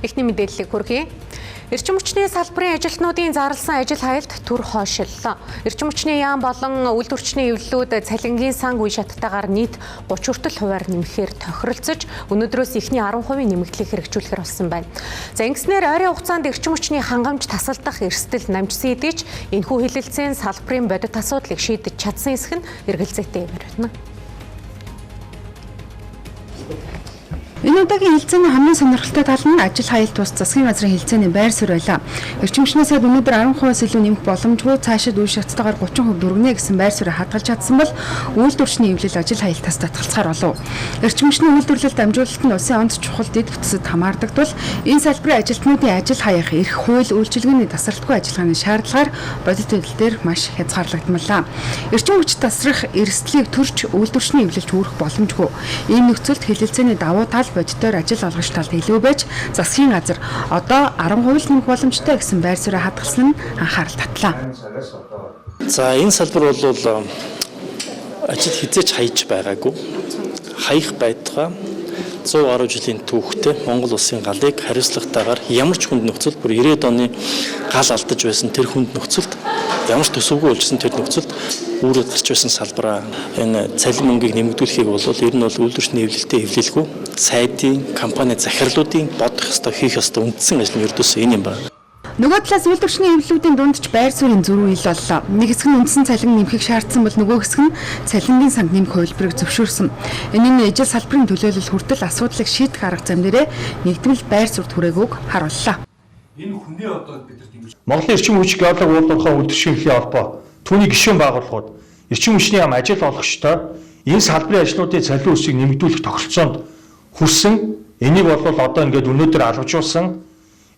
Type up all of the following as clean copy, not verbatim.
Эхний мэдээллийг хүргэе. Эрчим хүчний салбарын ажилтнуудын зарласан ажил хаялт төр хойшиллоо. Эрчим хүчний яам болон үйлдвэрчний эвлэлүүд цалингийн сан үе шаттайгаар нийт 30 хүртэл хувиар нэмэхээр тохиролцож өнөөдрөөс эхний 10% нэмэгдлийг хэрэгжүүлэхээр болсон байна. За ингэснээр ойрын хугацаанд эрчим хүчний хангамж тасалдах эрсдэл намжсан хэдий ч энэхүү хэлэлцээн салбарын бодит асуудлыг шийдэж чадсан эсэх нь эргэлзээтэй юм байна. Энэ удаагийн хэлцээний хамгийн сонирхолтой тал нь ажил хаялт тус засгийн газрын хэлцээний байр суурь байлаа. Эрчим хүчний сайд өнөөдөр 10%-аас илүү нэмэх боломжгүй, цаашид үе шаттайгаар 30% дүргэнэ гэсэн байр суурийг хадгалж чадсан бол үйлдвэрчний эвлэл ажил хаялтаас татгалзахаар болов. Эрчим хүчний үйлдвэрлэл дамжуулалт нь улсын онц чухал дэд бүтцэд хамаардаг тул энэ салбарын ажилтнуудын ажил хаях эрх хууль үйлчилгээний тасралтгүй ажиллагааны шаардлагаар бодит байдал дээр маш хязгаарлагдмалаа. Эрчим хүч тасрах эрсдлийг төрч үйлдвэрчний эвлэлч үүрэх боломжгүй. Ийм нөхцөлд хэлэлцээний давуу тал бодитоор ажил олгогч талд илүү байж засгийн газар одоо 10% нэмэх боломжтой гэсэн байр суурийг хадгалсан нь анхаарал татлаа. За энэ салбар бол ажил хизээч хаяж байгаагүй. Хаях байтугай 100 гаруй жилийн түүхтэй Монгол улсын галыг хариуцлагатайгаар ямар ч хүнд нөхцөлд бүр 90-ад оны гал алдаж байсан тэр хүнд нөхцөлд ямар ч төсөвгүй болжсэн тэр нөхцөлд үүрээд гарч байсан салбараа энэ цалин мөнгийг нэмэгдүүлэхийг бол ер нь бол үйлдвэрчний эвлэлтэй эвлэлгүй сайдын компани захирлуудын бодох ёстой хийх ёстой үндсэн ажил нь ердөөсөө энэ юм байна. Нөгөө талаас үйлдвэрчний эвлэлүүдийн дунд ч байр суурийн зөрүү ил боллоо. Нэг хэсэг нь үндсэн цалин нэмэхийг шаардсан бол нөгөө хэсэг нь цалингийн санд нэмэх хувилбарыг зөвшөөрсөн. Энэ нь ижил салбарын төлөөлөл хүртэл асуудлыг шийдэх арга зам дээрээ нэгдмэл байр суурьт хүрээгүйг харууллаа. Энэ хүнээ одоо бид нар дэмжиж Монголын эрчим хүч геолог уулуурхай үйлдвэрчийн хэвлэлийн холбоо түүний гишүүн байгууллагууд эрчим хүчний яам ажил олгогчтой энэ салбарын ажлуудын цалин өсгийг нэмэгдүүлэх тохиролцоонд хүрсэн. Энийг бол одоо ингээд өнөөдөр алгажуулсан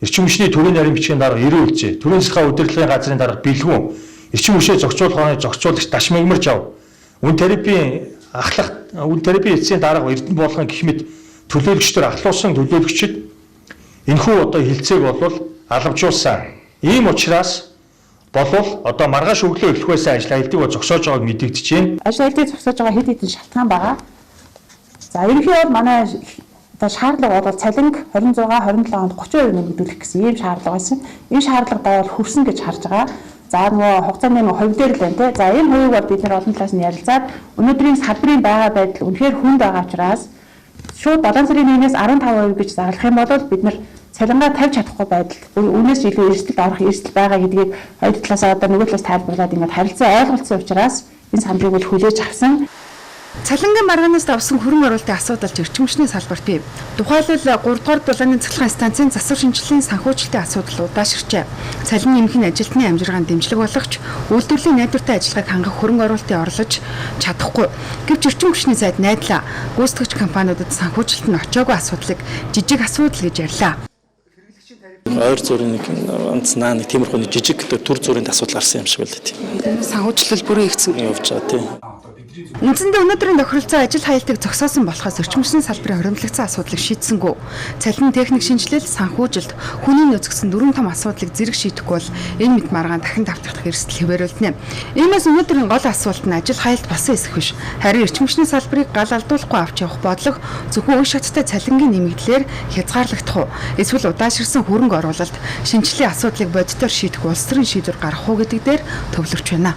эрчим хүчний төрийн нарийн бичгийн дарга 90 үйлчээ, төрийн засгийн удирдлагын газрын дарга Бэлгүүн, эрчим хүчээ зохицуулах орны зохицуулагч Дашмигмар жав, үн тарифын ахлах үн тарифын эцсийн дарга Эрдэнэ болгон гэх мэт төлөөлөгчдөр ахлуулсан төлөөлөгчд энэхүү одоо хилцээг бол алгажуулсан. Ийм учраас болвол одоо маргааш өглөө эхлэхээс ажил аялтыг зогсоож байгааг мэдэгдэж байна. Ажил аялтыг зогсоож байгаа хэд хэдэн шалтгаан байгаа. За ерөнхийдөө бол манай одоо шаардлага бол цалинг 26, 27 онд 30% нэмэгдүүлэх гэсэн ийм шаардлага байсан. Энэ шаардлага давал хүрсэн гэж харж байгаа. За нөгөө хугацааны нөгөө хувь дээр л байна те. За энэ хувийг бол бид нэр олон талаас нь ярилцаад өнөөдрийн салбарын байгаа байдал үнэхээр хүнд байгаа учраас шууд 7 сарын 1-ээс 15% гэж зарлах юм бол бид нар цалингаа тавьж чадахгүй байдал үүнээс илүү эрсдэлд орох эрсдэл байгаа гэдгийг хоёр талаас одоо нөгөө талаас тайлбарлаад ингээд харилцан ойлголцсон учраас энэ саналыг бол хүлээж авсан. Цалингийн маргаанаас давсан хөрөнгө оруулалтын асуудал ч эрчим хүчний салбарт бий. Тухайлбал 3 дугаар дулааны цахилгаан станцын засвар шинжилгээний санхүүжилтийн асуудал удаашрчээ. Цалин нэмэх нь ажилтны амжиргаанд дэмжлэг болгоч үйлдвэрлэлийн найдвартай ажиллагааг хангах хөрөнгө оруулалтын орлож чадахгүй. Гэвч эрчим хүчний сайд найдлаа. Гүйцэтгэгч компаниудад санхүүжилт нь очоогүй асуудлыг жижиг асуудал гэж ярьлаа. Ойр зургийн нэг онц наа нэг тиймэрхүү нэг жижиг төр зүрийн асуудал гарсан юм шиг байлаа тийм. Санхүүжилт бүрэн ихсэн явж байгаа тийм. Үндсэндээ өнөөдрийн тохиролцоо ажил хаялтыг зогсоосон болохоос эрчим хүчний салбарын хоримтлагдсан асуудлыг шийдсэнгүй. Цалин техник шинжилэл, санхүүжилт, хүний нөөц гэсэн дөрвөн том асуудлыг зэрэг шийдэхгүй бол энэ мэт маргаан дахин давтагдах эрсдэл хэвээрэлдэнэ. Иймээс өнөөдрийн гол асуулт нь ажил хаялт болсон эсэх биш. Харин эрчим хүчний салбарыг гал алдуулахгүй авч явах бодлого зөвхөн үе шаттай цалингийн нэмэгдлээр хязгаарлагдах уу? Эсвэл удаашрсан хөрөнгө оруулалт, шинжилгээний асуудлыг бодитоор шийдэх улс төрийн шийдвэр гаргах уу гэдэг дээр төвлөрч байна.